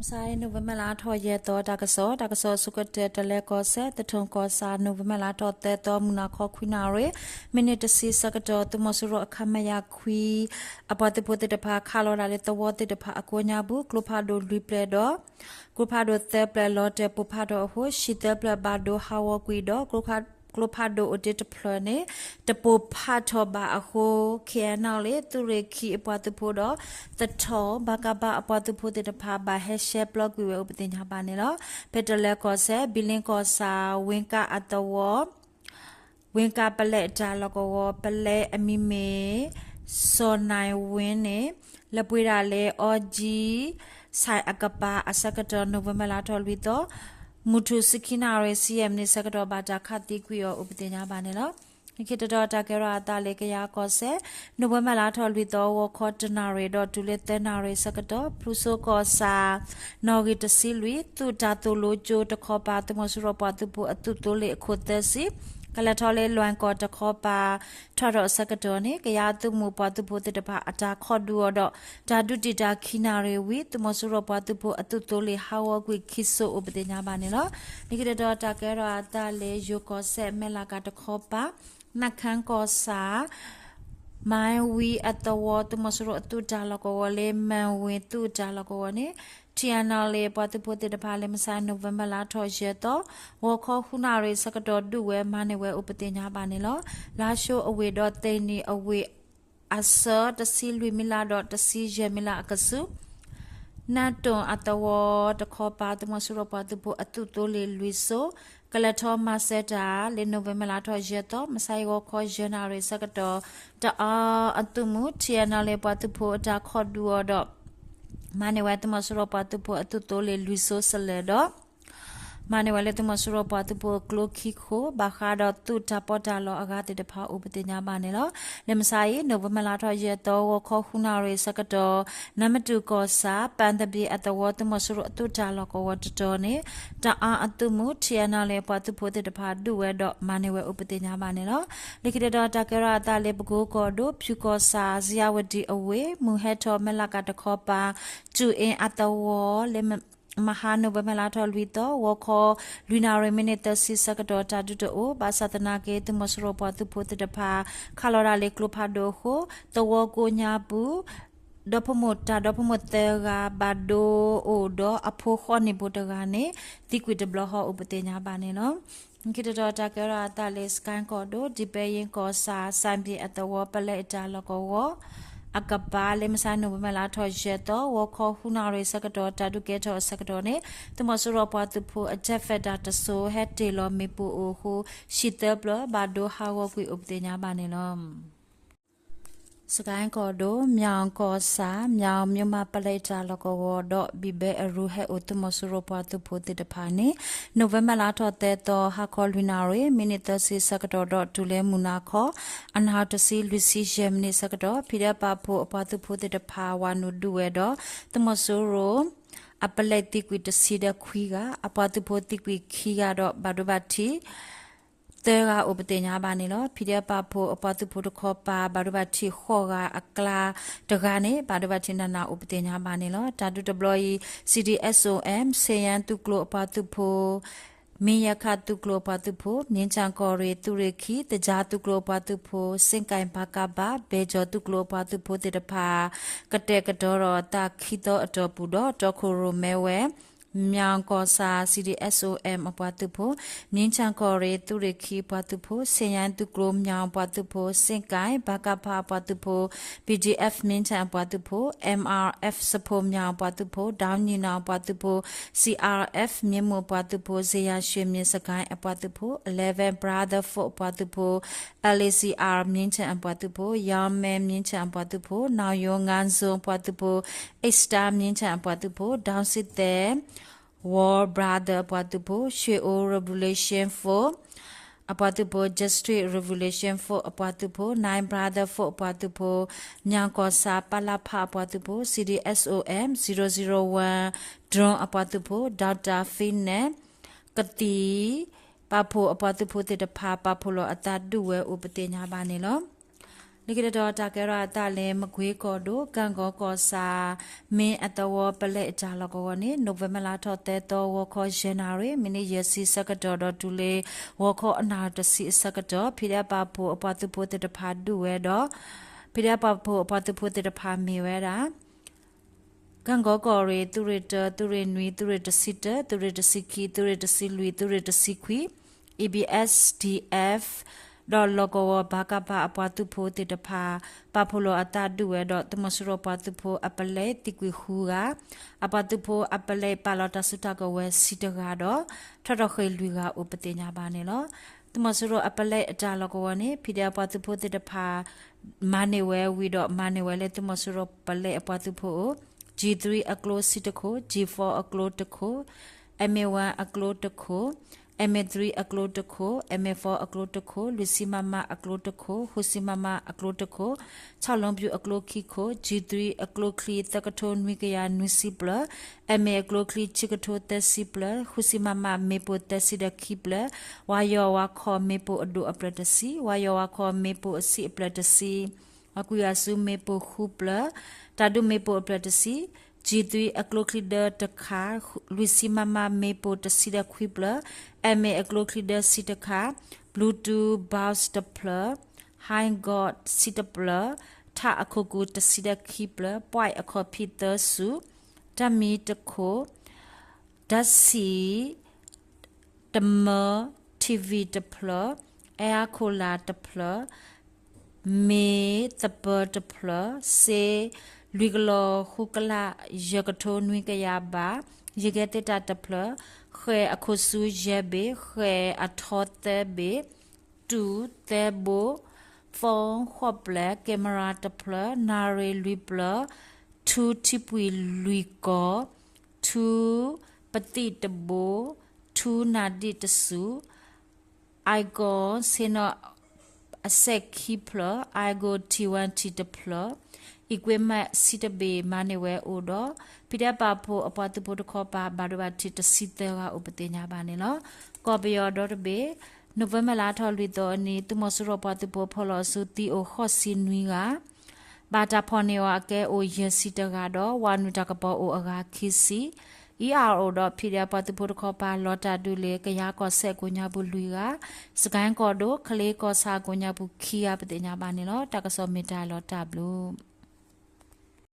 မဆါအံၤ နိၣ်ဝ့ဘၢၣ်လါထီၣ်ယဲၢ်သီ တၢ်ကစီၣ်, တၢ်ကစီၣ်အဆိကတၢၢ် တလဲၤကီၢ်စဲၣ် သထူကီၢ်ဆၣ် နိၣ်ဝ့ဘၢၣ်လါထီၣ်သၢသီ မုၢ်နၤခီခွံနၣ်ရံၣ် မံးနံးတဆံဆၢကတီၢ် သုးမီၤစိရိၤအ ခမရ ခွံ အပှၤသုးဖိသ့ၣ်တဖၣ် ခးလီၤဒၣ်လၢသဝီသ့ၣ်တဖၣ်အကိးညါပူၤ ကျိဖးဒိၣ်လွံၢ်ဖျၢၣ်ဒီး ကျိဖးဒိၣ်သၢဖျၢၣ်လီၤတဲာ်ပိၢ်ဖးထီၣ်အဃိ ဟံၣ်သၢဖျၢၣ်ဘၣ်ဒိဟးဂီၤကွံာ်ဒီး ကျိဖးဒိၣ်အိၣ်တ့ၢ်တဖျၢၣ်န့ၣ် တပိၢ်ဖးထီၣ်ဘၣ်အဃိ ခ့ၣ်အဲၣ်နီၣ်လ့ၣ် သုးရ့ၣ်ခံအပှၤသုးဖိဒီး သထီၣ် ဘၣ်ကဘၣ် အပှၤသုးဖိသ့ၣ်တဖၣ် ဘၣ်ဟဲရှဲပျီကွံာ်ဝဲအိၣ်ပသ့ၣ်ညါဘၣ်န့ၣ်လီၤ. ဖဲတလဲၤကီၢ်စဲၣ် ဘံလ့ကီၢ်ဆၣ် ဝ့ကၣ်အသဝီ ဝ့ကၣ်ပလဲအတၢ်လီၢ်ကဝီၤ ပလဲအမံၤမ့ၢ် စီၤနၢၤဝ့န့ၣ် လၢပှ့ၤဒၣ်လၢ အီကၠံ ဆဲးအကပၤအဆၢကတီၢ် နိၣ်ဝ့ဘၢၣ်လါထီၣ်လွံၢ်သီ မုၢ်ထူၣ်ဆံခံနၣ်ရံၣ် ဆံယဲၢ်မံးနံးဆၢကတီၢ် ဘၣ်တၢ်ခးသံကွံာ်အီၤအိၣ်ပသ့ၣ်ညါဘၣ်န့ၣ်လီၤ. လၢခံတတီၤ တၢ်ကဲထီၣ်အသးလၢကယၤကီၢ်စဲၣ် နိၣ်ဝ့ဘၢၣ်လါထီၣ်လွံၢ်သီ ဂီၤခီတနၣ်ရံၣ်ဒီးတုၤလၢသၢနၣ်ရံၣ်ဆၢကတီၢ် ဖလူစိကီၢ်ဆၣ် နီၣ်ဂံၢ်တဆံလွံၢ် သုးတၢ်သိၣ်လိကၠိတခီပၤ သုးမီၤစိရိၤပှၤသုးဖိအသုးသိလ့ၣ်အခိၣ်သၢဆံ ကလဲၤထီၣ်လၢလွဲၢ်ကီၢ်တခီပၤ ထီၣ်ထီၣ်အဆၢကတီၢ်န့ၣ် ကယၤသုးမုၢ်ပှၤသုးဖိသ့ၣ်တဖၣ်အတၢ်ခိးဒုးအီၤဒီး တၢ်ဒုးတံာ်တာ်ခံနၣ်ရံၣ်ဝံၤ သုးမီၤစိရိၤပှၤသုးဖိအသုးသိလ့ၣ်ဟးဂီၤကွံာ်ခံစိအိၣ်ပသ့ၣ်ညါဘၣ်န့ၣ်လီၤ. လၢခံတတီၤတၢ်ကဲထီၣ်အသးလၢယိၤကီၢ်စဲၣ် မဲၢ်လးကၤတခီပၤ နၢ်ခၢၣ်ကီၢ်ဆၣ် မၤဝံအသဝီ သုးမီၤစိရိၤအသုးတၢ်လီၢ်ကဝီၤလၢ မၤဝံသုးတၢ်လီၢ်ကဝီၤန့ၣ် ထံအနီၣ်လ့ၣ် ပှၤသုးဖိသ့ၣ်တဖၣ်လၢမဆါ နိၣ်ဝ့ဘၢၣ်လါထီၣ်ယဲၢ်သီ ဂီၤခီဃုနၣ်ရံၣ်ဆၢကတီၢ်ဒုးဝဲမၤန့ၢ်ဝဲအိၣ်ပသ့ၣ်ညါဘၣ်န့ၣ်လီၤ. လါၡိအဝ့ၢ်ဒီးသ့ၣ်နံၣ်အဝ့ၢ် အဆၢတဆံလွံၢ်မံးလးဒီးတဆံယဲၢ်မံးလးအကဆူး နၢ်တိၣ်အသဝီတခီပၤ သုးမီၤစိရိၤပှၤသုးဖိအသုးသိလ့ၣ်လွံၢ်စိ ကလဲၤထီၣ်မၤစၢၤတၢ်လၢ နိၣ်ဝ့ဘၢၣ်လါထီၣ်ယဲၢ်သီ မဆါအံၤဂီၤခီယဲၢ်နၣ်ရံၣ်ဆၢကတီၢ် တအါအသုးမုၢ် ထံအနီၣ်လ့ၣ် ပှၤသုးဖိအတၢ်ခိးဒုးအီၤဒီး မၤန့ၢ်ဝဲသုးမီၤစိရိၤပှၤသုးဖိအသုးသိလ့ၣ်လွံၢ်စိစလဲၣ်ဒီး မၤန့ၢ်ဝဲလၢသုးမီၤစိရိၤပှၤသုးဖိအကျိခံခိၣ် ဘၣ်ဃးဒီးသုးတၢ်ပီးတၢ်လီအဂၤသ့ၣ်တဖၣ်အိၣ်ပသ့ၣ်ညါဘၣ်န့ၣ်လီၤ. လၢမဆါအံၤ နိၣ်ဝ့ဘၢၣ်လါထီၣ်ယဲၢ်သီ ဂီၤခီဃုနၣ်ရံၣ်ဆၢကတီၢ် နၢ်မတူၢ်ကီၢ်ဆၣ် ပၣ်သဘံၣ်အသဝီ သုးမီၤစိရိၤအသုးတၢ်လီၢ်ကဝီၤတတီၤန့ၣ် တအါအသုးမုၢ် ထံအနီၣ်လ့ၣ် ပှၤသုးဖိသ့ၣ်တဖၣ်ဒုးဝဲဒီးမၤန့ၢ်ဝဲအိၣ်ပသ့ၣ်ညါဘၣ်န့ၣ်လီၤ. လၢခံတတီၤတၢ်ကဲထီၣ်အသးလၢပကိကီၢ်ဒိၣ် ဖၠူကီၢ်ဆၣ် စယဝတံၣ်အဝ့ၢ် မုၢ်ဟဲထီၣ် မဲၢ်လးကၤတခီပၤ စူၣ်အ့အသဝီလၢ မဟါ နိၣ်ဝ့ဘၢၣ်လါထီၣ်လွံၢ်သီ ဂီၤခီ လွံၢ်နၣ်ရံၣ်မံးနံးသၢဆံဆၢကတီၢ် တၢ်ဒုးတအိၣ် ဘၣ်ဆၣ်သနာ်က့ သုးမီၤစိရိၤပှၤသုးဖိသ့ၣ်တဖၣ် ခးလီၤဒၣ်လၢကျိဖးဒိၣ်အဃိ သဝီကိးညါပူၤ ဒီဖိမိၢ် တၢ်ဒီဖိမိၢ်သၢဂၤ ဘၣ်ဒိအိၣ်ဒီးအဖိဃိးနံၣ်ဖိတဂၤန့ၣ် သံကွံာ်တဘျီဃီအိၣ်ပသ့ၣ်ညါဘၣ်န့ၣ်လီၤ. လၢခံတတီၤတၢ်ကဲထီၣ်အသးလၢ စကဲၣ်ကီၢ်ဒိၣ် ဒံဘဲယ့ကီၢ်ဆၣ် စၣ်ဘံၣ်အသဝီ ပလဲအတၢ်လီၢ်ကဝီၤ အကပၤလၢမဆါ နိၣ်ဝ့ဘၢၣ်လါထီၣ်ယဲၢ်သီ ဂီၤခီဃုနၣ်ရံၣ်ဆၢကတီၢ် တၢ်ဒုးကဲထီၣ်အဆၢကတီၢ်န့ၣ် သုးမီၤစိရိၤပှၤသုးဖိအ jet fighter တစိၤ ဟဲတ့ၢ်လီၤမ့ၣ်ပိၢ်အိၣ်အဃိ ဟံၣ်သၢဖျၢၣ်ဘၣ်ဒိဟးဂီၤကွံာ်အိၣ်ပသ့ၣ်ညါဘၣ်န့ၣ်လီၤ. စကဲၣ်ကီၢ်ဒိၣ် မၠၣ်ကီၢ်ဆၣ် မၠၣ်မၠိမး ပလဲတၢ်လီၢ်ကဝီၤဒီး ဘံၣ်ဘဲအရူဟဲအိၣ် သုးမီၤစိရိၤပှၤသုးဖိသ့ၣ်တဖၣ်န့ၣ် နိၣ်ဝ့ဘၢၣ်လါထီၣ်သၢသီ ဟါခီလွံၢ်နၣ်ရံၣ် မံးနံးသၢဆံဆၢကတီၢ်ဒီးတုၤလၢမုၢ်နၤခီ အနၢ်တဆံလွံၢ်ဆံယဲၢ်မံးနံးဆၢကတီၢ် ဖံးဒဲးပာ်ဖှိၣ်အပှၤသုးဖိသ့ၣ်တဖၣ် ဝၤနုာ်ဒုးဝဲဒီး သုးမီၤစိရိၤ အပလဲသံကွံာ်တဆံဒီးခွံဂၤ အပှၤသုးဖိသံကွံာ်ခံဂၤဒီး ဘၣ်ဒိဘၣ်ထံး သၢဂၤအိၣ်ပသ့ၣ်ညါဘၣ်န့ၣ်လီၤ. ဖံးဒဲးပာ်ဖှိၣ်အပှၤသုးဖိတခီပၤ ဘၣ်ဒိဘၣ်ထံးဃိးဂၤအကျါတဂၤန့ၣ် ဘၣ်ဒိဘၣ်ထံးနးနးအိၣ်ပသ့ၣ်ညါဘၣ်န့ၣ်လီၤ. တၢ်ဒုးတဘျီအံၤ CDSOM စ့ယၣ်သုးကျိၤအပှၤသုးဖိ မ့ၢ်ယဲၢ်ခးသုးကျိၤအပှၤသုးဖိ မ့ၢ်ဆၣ်ကီၢ်ရ့ၣ်သုးရ့ၣ်ခံ သကြားသုးကျိၤအပှၤသုးဖိ စ့ၣ်ကၣ်ဘၣ်ကဘၣ် ဘဲၣ်ကၠီၤသုးကျိၤအပှၤသုးဖိသ့ၣ်တဖၣ် ကတဲာ်ကတီၤဒီးအသးခံသီအတီၢ်ပူၤဒီး တီခိၣ်ရိၣ်မဲဝဲ မၠၣ်ကီၢ်ဆၣ် CDSOM အပှၤသုးဖိ မ့ၢ်ဆၣ်ကီၢ်ရ့ၣ်သုးရ့ၣ်ခံအပှၤသုးဖိ စ့ၣ်ယၣ်သုးကျိၤမၠၣ်အပှၤသုးဖိ စ့ၣ်ကၣ် ဘၣ်ကဖၣ်အပှၤသုးဖိ PDF မ့ၢ်ဆၣ်အပှၤသုးဖိ MRF စဖိမၠၣ်အပှၤသုးဖိ ဒီနံၣ်နီၣ်အပှၤသုးဖိ CRF မ့ၢ်မိၢ်အပှၤသုးဖိ စ့ၣ်ယၣ်ရွှ့ၣ်မ့ၢ်စကၣ်အပှၤသုးဖိ Eleven Brotherhood အပှၤသုးဖိ LACR မ့ၢ်ဆၣ်အပှၤသုးဖိ ယီၢ်မဲမ့ၢ်ဆၣ်အပှၤသုးဖိ နီၣ်ယိၤငါစိၤအပှၤသုးဖိ Eastern မ့ၢ်ဆၣ်အပှၤသုးဖိ ဒီစံသဲ War Brother အပှၤသုးဖိ ရွှ့ၣ်အိ Revolution Force အပှၤသုးဖိ Justice Revolution Force အပှၤသုးဖိ Nine Brotherhood အပှၤသုးဖိ မၠၣ်ကီၢ်ဆၣ် ပလဖ အပှၤသုးဖိ CDSOM zero zero one Drone အပှၤသုးဖိ Doctor Fitness ကသံၣ် ပာ်ဖှိၣ်အပှၤသုးဖိသ့ၣ်တဖၣ် ပာ်ဖှိၣ်လီၤအသးဒုးဝဲအိၣ်ပသ့ၣ်ညါဘၣ်န့ၣ်လီၤ. လၢခံတတီၤ တၢ်ကဲထီၣ်အသးလၢ မကွ့ကီၢ်ဒိၣ် ကၣ်ကီၤကီၢ်ဆၣ် မ့ၢ်အသဝီပလဲအတၢ်လီၢ်ကဝီၤန့ၣ် နိၣ်ဝ့ဘၢၣ်လါထီၣ်သၢသီ ဂီၤခီယဲၢ်နၣ်ရံၣ် မံးနံးယဲၢ်ဆံအဆၢကတီၢ်ဒီးတုၤလၢ ဂီၤခီအနၣ်ရံၣ်တဆံအဆၢကတီၢ် ဖံးဒဲးပာ်ဖှိၣ်အပှၤသုးဖိသ့ၣ်တဖၣ်ဒုးဝဲဒီး ဖံးဒဲးပာ်ဖှိၣ်အပှၤသုးဖိသ့ၣ်တဖၣ်မ့ၢ်ဝဲဒၣ် ကၣ်ကီၤကီၢ်ရ့ၣ် သုးရ့ၣ်တၢ သုးရ့ၣ်နွံ သုးရ့ၣ်တဆံတၢ သုးရ့ၣ်တဆံခံ သုးရ့ၣ်တဆံလွံၢ် သုးရ့ၣ်တဆံခွံ A B S D F ဒီးလီၢ်ကဝီၤ ဘၣ်ကးဘၣ်အပှၤသုးဖိသ့ၣ်တဖၣ် ပာ်ဖှိၣ်လီၤအသးဒုးဝဲဒီး သုးမီၤစိရိၤပှၤသုးဖိအပလဲသံကွံာ်ဃုဂၤ, အပှၤသုးဖိအပလဲပာ်လီၤတၢ်စုတၢ်ကဝဲၤဆံတဂၤဒီး ထီၣ်ထီၣ်ဃ့ၢ်လွံၢ်ဂၤအိၣ်ပသ့ၣ်ညါဘၣ်န့ၣ်လီၤ. သုးမီၤစိရိၤအပလဲအတၢ်လီၢ်ကဝီၤန့ၣ် ဖံးဒဲးအပှၤသုးဖိသ့ၣ်တဖၣ် မၤန့ၢ်ဝဲဝံၤဒီး မၤန့ၢ်ဝဲလၢသုးမီၤစိရိၤပလဲအပှၤသုးဖိအအိၣ် G three အကျိဆံတခိၣ်, G four အကျိတခိၣ်, M A one အကျိတခိၣ်, M A three အကျိတခိၣ်, M A four အကျိတခိၣ်, လွံၢ်ဆံ MM အကျိတခိၣ်, ဃုဆံ MM အကျိတခိၣ်, ဆီၣ်လီၤပျူၤအကျိခံခိၣ်, G three အကျိချံသၢကထိနွံကယၤနွံဆံပျၢၤ, M A အကျိချံခံကထိသၢဆံပျၢၤ, ဃုဆံ MM မ့ၣ်ပိၢ်သၢဆံဒီးခံပျၢၤ, ဝါယီၤဝါခီၣ်မ့ၣ်ပိၢ်အဒိၣ်အပျၢၤတဆံ, ဝါယီၤဝါခီၣ်မ့ၣ်ပိၢ်အဆံးအပျၢၤတဆံ ဝါကွံာ်အစုမ့ၣ်ပိၢ်ဃုပျၢၤ, တၢ်ဒူမ့ၣ်ပိၢ်အပျၢၤတဆံ, G three အကျိချံဒၢတခါ, လွံၢ်ဆံ MM မ့ၣ်ပိၢ်တဆံဒီးခွံပျၢၤ, M A အကျိချံဒၢဆံတခါ, Bluetooth box တဖျၢၣ်, High Gold ဆံတပျၢၤ, ထးအခိၣ်ကူၣ်တဆံဒီးခံပျၢၤ, ပွဲၣ်အခီၣ်ဖံးသၢဆူၣ်, တၢ်မံတခိၣ်, တၢ်ဆံၣ် တမၢ, TV တဖျၢၣ်, အဲၣ်အခိၣ်လာ်တဖျၢၣ်, မ့ၤသပၢၤတဖျၢၣ်, စ့လွံၢ်ကလီၤဃုကလး ယဲၢ်ကထိနွံကယၤဘး, ယံၤကဲသ့ၣ်တၢ်တဖျၢၣ်, ဃဲၤအခိၣ်ဆူယဲၢ်ဘ့ၣ်, ဃဲၤအထီသၢဘ့ၣ်, တူၢ်သၢဘိ, phone ဃိးပျဲၢ်, camera တဖျၢၣ်, နၣ်ရံၣ်လွံၢ်ပျၢၢ်, ထူထံပှံၤလွံၢ်ကီၢ်, ထူပသံၣ်တဘိ, ထူနၣ်ဒံၣ်တဆူၣ်, အၣ်ကီၢ်ဆ့ၣ်နီၤအစဲးခံဖျၢၣ်, အၣ်ကီၢ်ထံဝၣ်ထံတဖျၢၣ်, equipment ဆံတဘ့ၣ်မၤန့ၢ်ဝဲအိၣ်ဒီး ဖံးဒဲးပာ်ဖှိၣ်အပှၤသုးဖိတခီပၤ ဘၣ်ဒိဘၣ်ထံးတဆံသၢဂၤအိၣ်ပသ့ၣ်ညါဘၣ်န့ၣ်လီၤ. ကီၢ်ပယီၤဒီတဘ့ၣ် နိၣ်ဝ့ဘၢၣ်လါထီၣ်လွံၢ်သီအနံၤ သုးမီၤစိရိၤပှၤသုးဖိဖီၣ်လီၤအစုသံအိၣ်ဃိးဆံနွံဂၤ, ဘၣ်တၢ်ဖီၣ်န့ၢ်အီၤအကဲအိၣ်ယဲၢ်ဆံတဂၤဒီး ဝၤနုာ်တၢ်ကပီၤအိၣ်အဂၤခံဆံ, အံၤအါအိၣ်ဒီး ဖံးဒဲးပှၤသုးဖိတခီပၤ လီၤတၢ်ဒုးလၢကယၤကီၢ်စဲၣ်ကိးညါပူၤလွံၢ်ဂၤ, စကဲၣ်ကီၢ်ဒိၣ် ကလ့ကီၢ်ဆၣ်ကိးညါပူၤခံဂၤပသ့ၣ်ညါဘၣ်န့ၣ်လီၤ. တၢ်ကစီၣ်မ့ၢ်တၢ်လီၤတၢ်ဘျုး